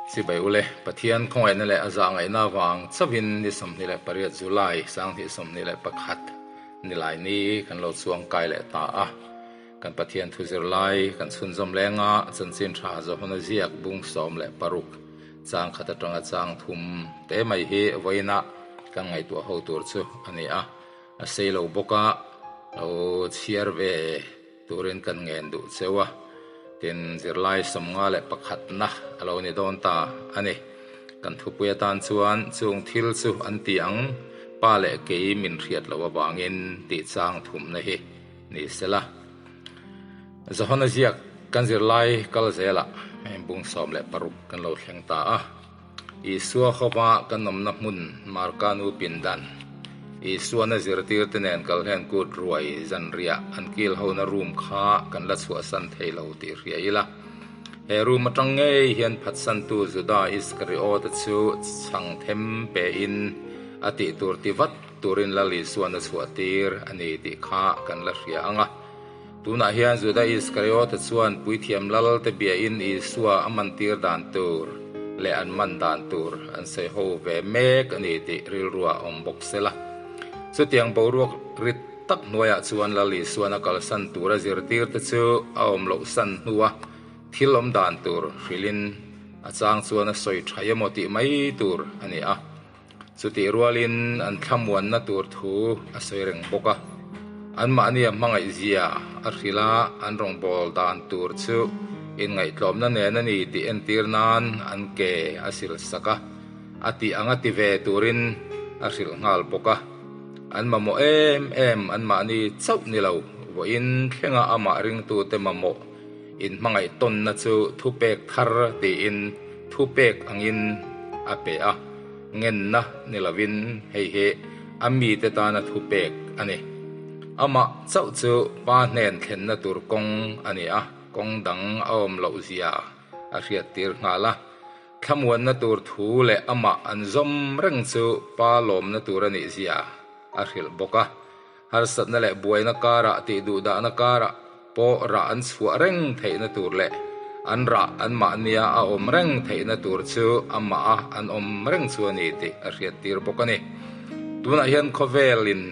Chibai ule, Pathian khawngaihna leh a zahngaihna avang chauhin ni 28 July 2021 nilai ni kan lo chuang kai leh ta a. Kan Pathian thu zir lai kan chhunzawm lenga chanchin tha Johana ziak bung 16 chang khat atanga chang thum te mai hi vawiinah kan ngaihtuah ho tur chu a ni a. A sei lo bawk a, lo chhiar ve turin kan ngen duh cheu a, tin zirlai 51na a lo ni dawn ta a ni. Kan thupui atan chuan chung thil chu an ti ang, pa leh kei min hriat loh avangin tih chang thumna hi ni sela. Johana ziak kan zirlai kal zelah heng bung 16 kan lo thleng ta a. Isua khawpa kan awmna hmun Marka nu pindan, Isuana zirtirte nen kalhlen kut ruai zanriah an kil hona room kha kan la chhuahsan thei lo tih hria ila. He room atang ngei hian phatsantu Juda Iskariota chu chhang them pein a tih tur ti vat turin Lal Isuan a chhuahtir a ni tih kha kan la hria ang a. Tunah hian Juda Iskariota chuan puithiam lal te biain Isua a mantir dan tur leh an man dan tur an sawi ho ve mek a ni tih rilruah a awm bawk sela. Chutiang boruak rit tak hnuaiah chuan Lal Isuan a kalsan tura zirtir te chu a awm loh san hnua thil awm dan tur hrilhin a chang chuan a sawi tha emaw tih mai tur a ni a. Chutih rualin an thlamuanna tur thu a sawi reng bawk a, anmahni a hmangaihzia a hrilh a, an rawngbâwl dan tur chu inngaihtlawmna nen a ni tih entir nan an ke a sil sak a, a tih anga ti ve turin a hrilh nghal bawk a. An mamawh em em anmahni chauh ni lo, vawiin thlenga amah ringtute mamawh inhmangaih tawnna chu thupek thar tiin thupek angin a pe a, ngenna ni lovin hei hi a mite tana thupek a ni. Amah chauh chu pa hnen thlenna tur kawng a ni a, kawng dang a awm loh zia a hriattir nghal a. Thlamuanna tur thu leh amah an zawm reng chu pa lawmna tur a nih zia a hrilh bawk a. Harsatna leh buaina karah tih duhdahna karah pawh rah an chhuah reng theihna tur leh an rah anmahnia a awm reng theihna tur chu amah a an awm reng chu a ni tih a hriattir bawk a ni. Tunah hian khawvelin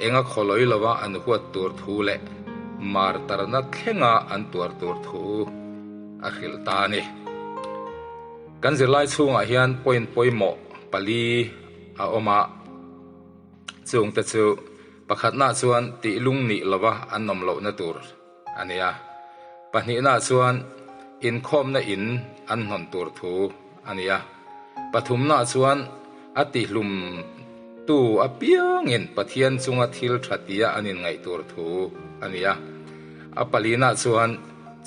enga khawlawi lova an huat tur thu leh martarna thlenga an tuar tur thu a hrilh ta a ni. Kan zirlai chhungah hian point pawimawh pali a awm a. Chungte chu pakhatna chuan tih lung nih lova an awm lohna tur a ni a, pahnihna chuan inkhawmna in an hnawn tur thu a ni a, pathumna chuan a tihlum tu apiangin Pathian chunga thil tha tia an inngaih tur thu a ni a, a palina chuan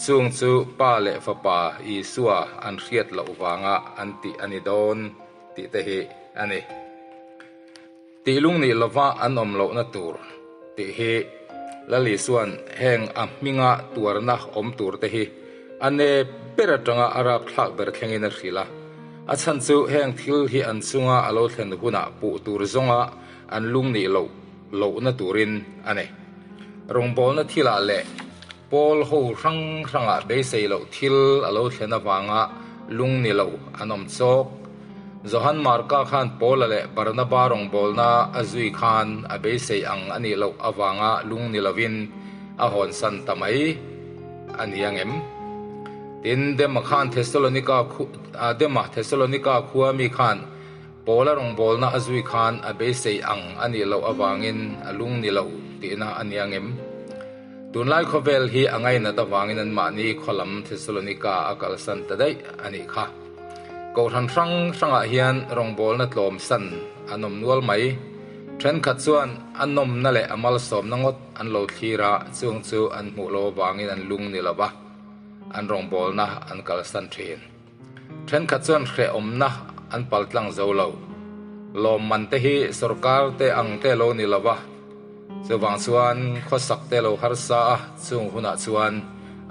chung chu Pa leh Fapa Isua an hriat loh vanga an tih a ni dawn tih te hi a ni. Tih lung nih lova an awm lohna tur tih hi Lal Isua'n heng a hminga tuarna awm tur te hi a nep ber atanga a rapthlak ber thlengin a hrilh a. A chhan chu heng thil hi an chunga a lo thlen hunah puh tur zawnga an lung nih loh lohna turin a ni. Rawngbawlna thilah leh pawl ho hrang hrangah beisei loh thil a lo thlen avanga lung ni lo an awm chawk. Johan Marka khan Paula leh Barnaba rawngbawlna a zui khan a beisei ang a nih loh avanga lung ni lovin a hawnsan ta mai a ni ang em? Tin, Dema khan Thessalonika Dema Thessalonika khua mi khan Paula rawngbawlna a zui khan a beisei ang a nih loh avangin a lung ni lo tihna a ni ang em? Tunlai khawvel hi a ngainat avangin anmahni khaw lam Thessalonika a kalsan ta daih a nih kha. Kohhran hrang hrangah hian rawngbawlna tlawm san an awm nual mai. Thenkhat chuan a nawmna leh a malsawmna ngawt an lo thlir a, chung chu an hmuh lo avangin an lung ni lo va, an rawngbawlna an kalsan thin. Thenkhat chuan hrehawmna an paltlang zo lo. Lawmman te hi sorkar te ang te lo ni lo va, chuvang chuan khawsak te lo harsa a, chung hunah chuan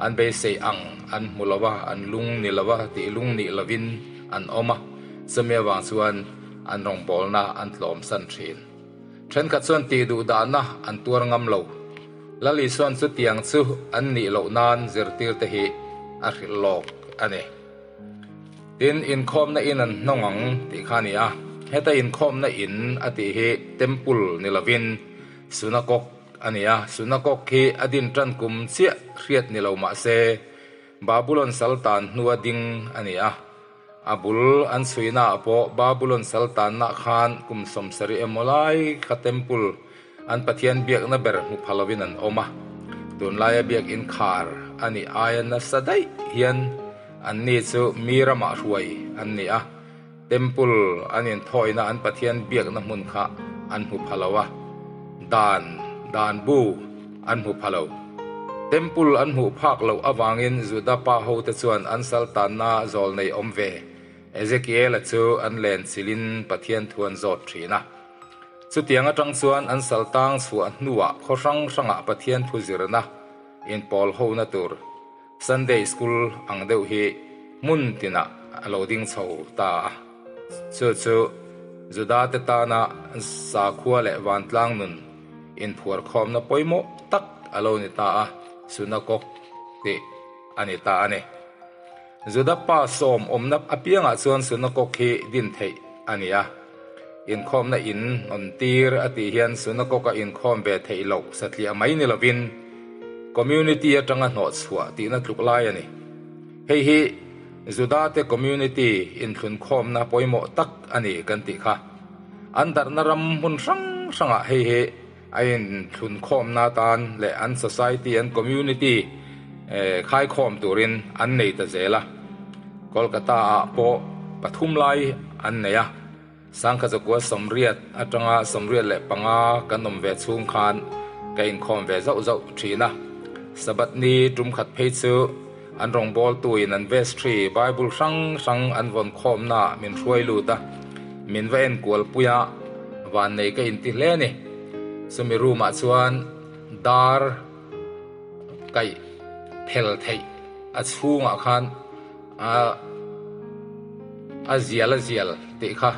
an beisei ang an hmu lo va, an lung ni lo va tih lung nih lovin an awm a, chumi avang chuan an rawngbawlna an tlawmsan thin. Thenkhat chuan tih duh dahna an tuar ngam lo. Lal Isuan chutiang chu an nih loh nan zirtirte hi a hrilh lawk a ni. Tin, inkhawmna in an hnawng ang tih kha a ni a. Heta inkhawmna in a tih hi temple ni lovin sunakok a ni a. Sunakok hi a din tan kum chiah hriat ni lo mah se Babulon saltan hnua ding a ni a. A bul an chhuinaah pawh Babulon saltanna khan kum 70 emaw lai kha temple an Pathian biakna ber hmu pha lovin an awm a. Tunlaia biakin khar a nih aia nasa daih hian anni chu mi ramah hruai an ni a. Temple an inthawina an Pathian biakna hmun kha an hmu pha lo a, dan, dan bu an hmu pha lo. Temple an hmuh phak loh avangin Juda pa hote chuan an saltanna zawlnei awm ve Ezekiela chu an len chilhin Pathian thu an zawt thin a. Chutiang atang chuan an saltang chhuah hnuah khaw hrang hrangah Pathian thu zirna inpawl hona tur Sunday School ang deuh hi hmun tinah a lo ding chho ta a. Chu chu Judate tana sakhua leh vantlang nun inphuarkhawmna pawimawh tak a lo ni ta a, Sunakok tih a ni ta a ni. Juda pa sawm awmna apiangah chuan Sunakok hi din theih a ni a. Inkhawmna in hawn tir a tih hian Sunakoka inkhawm ve theih loh satliah mai ni lovin community atanga hnawh chhuah tihna tluk lai a ni. Hei hi Judate community inthlunkhawmna pawimawh tak a ni kan tih kha. An darhna ram hmun hrang hrangah hei hi a inthlunkhawmna atan leh an society, an community khaikhawm turin an nei ta zel a. Kolkata-ah pawh pathum lai an nei a. Sangkha chakua 80 atanga 85 kan awm ve chhung khan ka inkhawm ve zauh zauh thin a. Sabbath ni tum khat phei chu an rawngbawltuin an vestry Bible hrang hrang an vawn khawmnaah min hruai lut a, min va enkual pui a, vannei ka inti hle a ni. Chumi room ah chuan dar kaih phel theih a chhungah khan a a zial a zial tih kha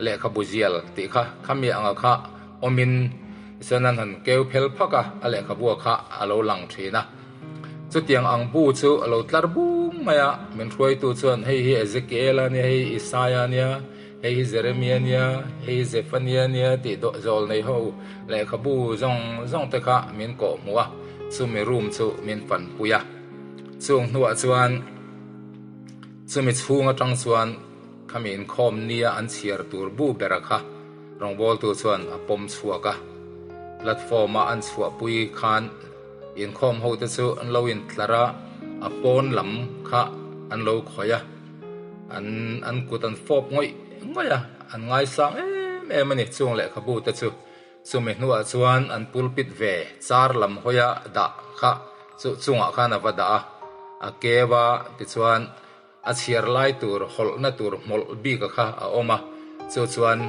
lehkhabu zial tih kha khami anga kha awmin chuan an han keu phel phak a, a lehkhabua kha a lo lang thin a. Chutiang ang bu chu a lo tlar bung mai a, min hruaitu chuan hei hi Ezekiel a nia, hei hi Isaia a nia, hei hi Jeremia a nia, hei hi Zephania a nia tih dawh zawl nei ho lehkhabu zawng zawng te kha min kawh hmuh a, chumi room chu min fanpui a. Chung hnuah chuan chumi chhung atang chuan khami inkhawm nia an chhiar tur bu bera kha rawngbawltu chuan a pawm chhuak a, platform a an chhuahpui khan Inkhawm ho te chu an lo intlar a, a pawn lam kha an lo khawih a, an an kut an fawp ngawih ngawih a, an ngaisang em em a ni chung lehkhabu te chu. Chumi hnuah chuan an pulpit ve char lam hawia dah kha chu chungah khan a va dah a, a keu a tichuan A chhiar lai tur hawlhna tur hmawlh bika kha a awm a, chu chuan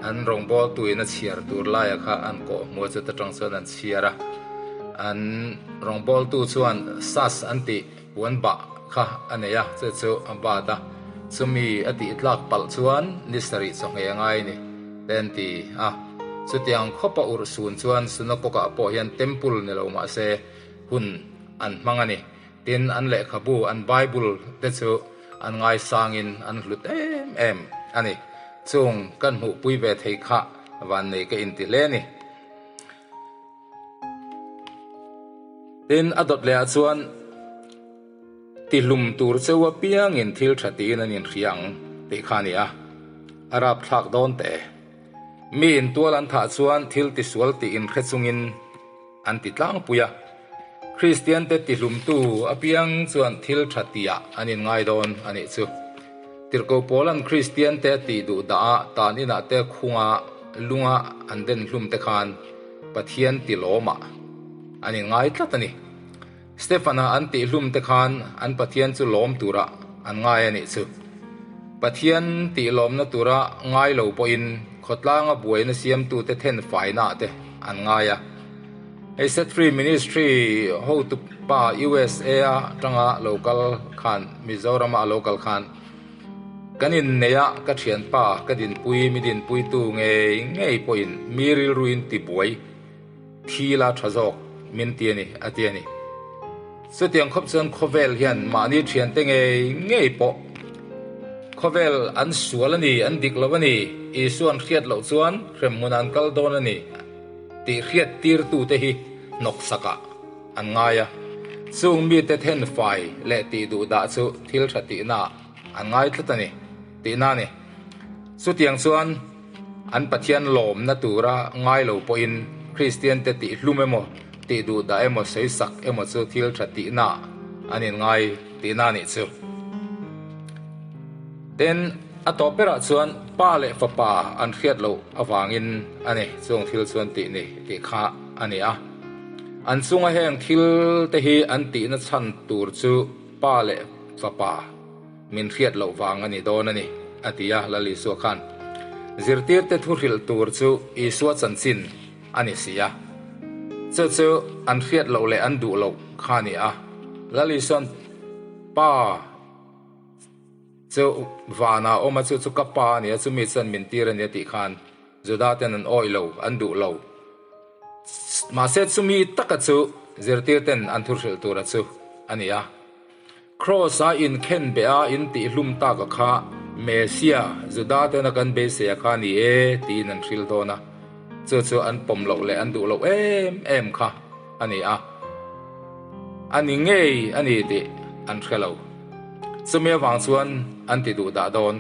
an rawngbawltuin a chhiar tur laia kha an kawh hmu a, chuta tang chuan an chhiar a. An rawngbawltu chuan sas an tih puan bah kha a nei a, chu chu a bat a, chumi a tih tlak palh chuan ni sarih chawhngei a ngai ni te an ti a. Chutiang khawpa urh sun chuan Sunakokah pawh hian temple ni lo mah se hun an hmang a ni. Tin, an lehkhabu, an Bible te chu an ngaisangin an hlut em em a ni. Chung kan hmuhpui ve thei kha vannei ka inti hle a ni. Tin, a dawt lehah chuan tihlum tur cheu apiangin thil tha tiin an inhria ang tih kha a ni a, a rapthlak dawn teh e. Mi intual an thah chuan thil tisual tih inhre chungin An ti tlangpui a. Kristiante tihlumtu apiang chuan thil tha tiah an inngai dawn a nih chu. Tirhkoh Paula'n Kristiante a tih duh dah a, tan inah te khunga lunga an den hlum te khan Pathian ti lawmah an inngai tlat a ni. Stefana an tihhlum te khan an Pathian chu lawm turah an ngai a nih chu. Pathian tihlawmna tura ngai lo pawhin khawtlanga buaina siamtute thenfainaah te an ngai a. Hei Set Free Ministry hotu pa USA a tanga lo kal khan Mizorama a lo kal khan kan inneih a ka thianpa ka dinpui mi dinpuitu ngei ngei pawhin mi rilruin tibuai Thi la tha zawk min ti a ni, a ti a ni. Chutiang khawp chuan khawvel hian mahni thiante ngei ngei pawh. Khawvel an sual a ni, an dik lo a ni, Isua an hriat loh chuan hremhmunah an kal dawn a ni tih hriat tirtute hi hnawksakah an ngai a. Chung mite thenfai leh tih duhdah chu thil tha tihnaah an ngai tlat a ni tihna a ni. Chutiang chuan an Pathian lawmna tura ngai lo pawhin Kristiante tih hlum emaw, tih duhdah emaw, sawisak emaw chu thil tha tihnaah an inngai tihna a nih chu. Tin, a tawp berah chuan Pa leh Fapa an hriat loh avangin a ni chung thil chuan tih ni tih kha a ni a. An chunga heng thil te hi an tihna chhan tur chu Pa leh Fapa min hriat loh vang a ni dawn a ni, a ti a, Lal Isua khan zirtirte thu hrilh tur chu Isua chanchin a ni si a. Chu chu an hriat loh leh an duh loh kha a ni a. Lal Isua'n Pa chu vanah a awm a, chu chu ka Pa a ni a, chumi chuan min tir a ni a tih khan Juda ten an awih lo, an duh lo. Mahse chumi taka chu zirtirten an thu hrilh tura chu a ni a. Kraws-a inkhen beh a intihlum tak a kha Mesia, Juda tena kan beisei a kha ni e tiin an hril dawn a. Chu chu an pawm loh leh an duh loh em em kha a ni a. A ni ngei a ni tih an hre lo. Chumi avang chuan an ti duh dah dawn.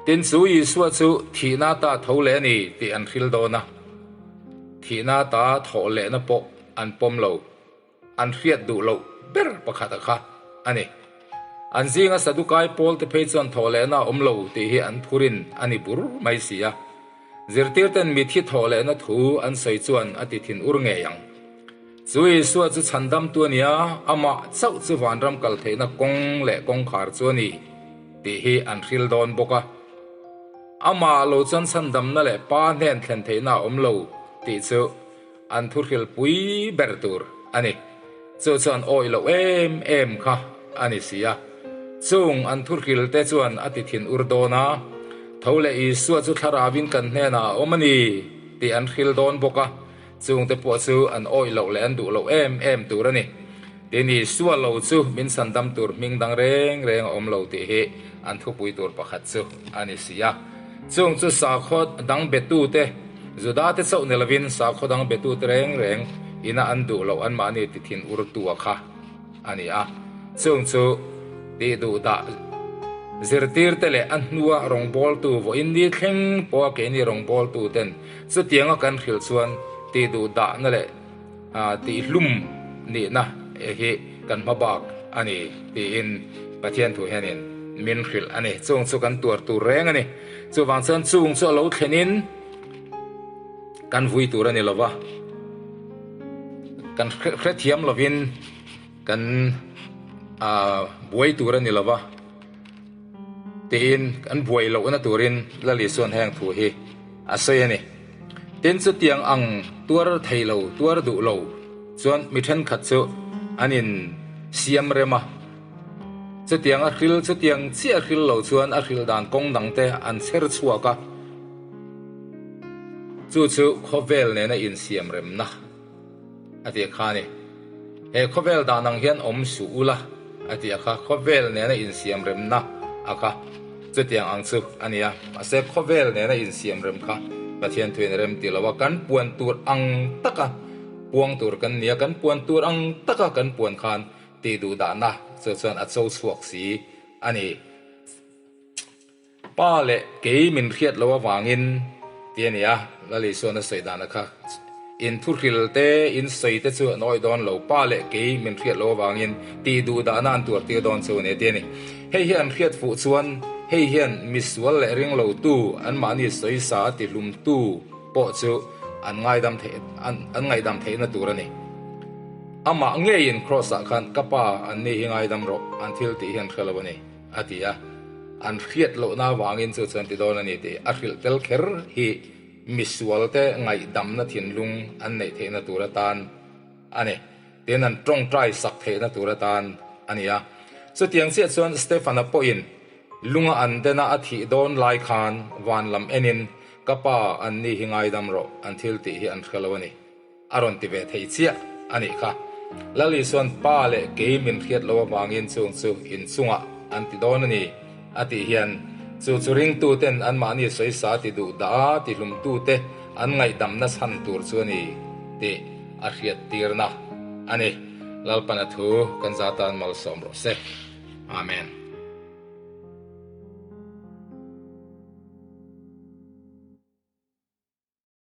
Tin, chu Isua chu thihna ta tho leh a ni tih an hril dawn a. Thihna ta thawh lehna pawh an pawm lo. An hriat duh loh ber pakhat a kha a ni. An zinga Sadukai pawl te phei chuan thawhlehna a awm lo tih hi an phurin a ni bur mai si a. Zirtirten mithi thawhlehna thu an sawi chuan a ti thin ur ngei ang. Chu Isua chu chhandamtu a nia, amah chauh chu vanram kal theihna kawng leh kawngkhar chu a ni tih hi an hril dawn bawk a. Amah lo chuan chhandamna leh Pa hnen thlen theihna a awm lo tih chu An thuhrilpui ber tur a ni. Chu chuan awih loh em em kha a ni si a. Chung an thuhrilte chuan a ti thin ur dawn a, Tho leh Isua chu thlarauin kan hnenah a awm a ni tih an hril dawn bawk a, chungte pawh chu an awih loh leh an duh loh em em tur a ni. Tin, Isua lo chu min sandam tur hming dang reng reng a awm lo tih hi an thupui tur pakhat chu a ni si a. Chung chu sakhaw dang betute, Judate chauh ni lovin sakhaw dang betute reng reng ina an duh loh anmahni ti thin urtua kha a ni a. Chung chu tih duh dah zirtirte leh a hnua rawngbawltu vawiin ni thleng pawha keini rawngbawltuten chutianga kan hrilh chuan tih duh dahna leh Tihhlum nihna hi kan hma bak a ni tiin Pathian thu hianin min hrilh a ni. Chung chu kan tuar tur reng a ni. Chuvang chuan chung chu a lo thlenin kan vui tur a ni lova, kan hrethiam lovin kan buai tur a ni lova tiin kan buai lohna turin Lal Isuan heng thu hi a sawi a ni. Tin, chutiang ang tuar thei lo, tuar duh lo chuan mi thenkhat chu an in siam rem a. Chutiang a hril, chutiang chiah hril lo chuan a hril dan kawng dang te an chher chhuak a. Chu chu khawvel nena insiam remna a tih kha a ni. He khawvel dan ang hian awm suh ula a tih a kha, khawvel nena insiam remna a kha chutiang ang chu a ni a. Mahse khawvel nena insiam rem kha Pathian thuin a rem ti lo a, kan puan tur ang taka puang tur kan ni a, kan puan tur ang taka kan puan khan tih duh dahna chu chuan a cho chhuak si a ni. Pa leh kei min hriat loh avangin ti a ni a, Lal Isuan a sawi dana kha in thuhril te, in sawi te chu an awih dawn lo, pa leh kei min hriat loh avangin tih duh dahna an tuar tir dawn chu a ni a ti a ni. Hei hi an hriat fuh chuan hei hian misual leh ringlotu anmahni sawisa a tihlumtu pawh chu an ngaidam theih an ngaihdam theihna tur a ni. Amah ngeiin Kraws-ah khan ka pa anni hi ngaidam rawh, an thil tih hi an hre lo a ni. A ti a, an hriat lohna avangin chu chuan ti dawn a ni tih a hrilh tel kher hi misualte ngaihdamna thinlung an neih theihna tur atan a ni. Tin, an tawngtai sak theihna tur atan a ni a. Chutiang chiah chuan Stefana pawhin lunga an dena a thih dawn lai khan van lam enin, Ka pa, anni hi ngaidam rawh, an thil tih hi an hre lo a ni. A rawn ti ve thei chiah a nih kha. Lal Isuan pa leh kei min hriat loh avangin chung chu inchungah an ti dawn a ni a tih hian chu chu ringtuten anmahni sawisa ti duh dah a tihlumtute an ngaihdamna chhan tur chu a ni tih a hriattirna a ni. Lalpan a thu kan zatan malsawm rawh se. Amen.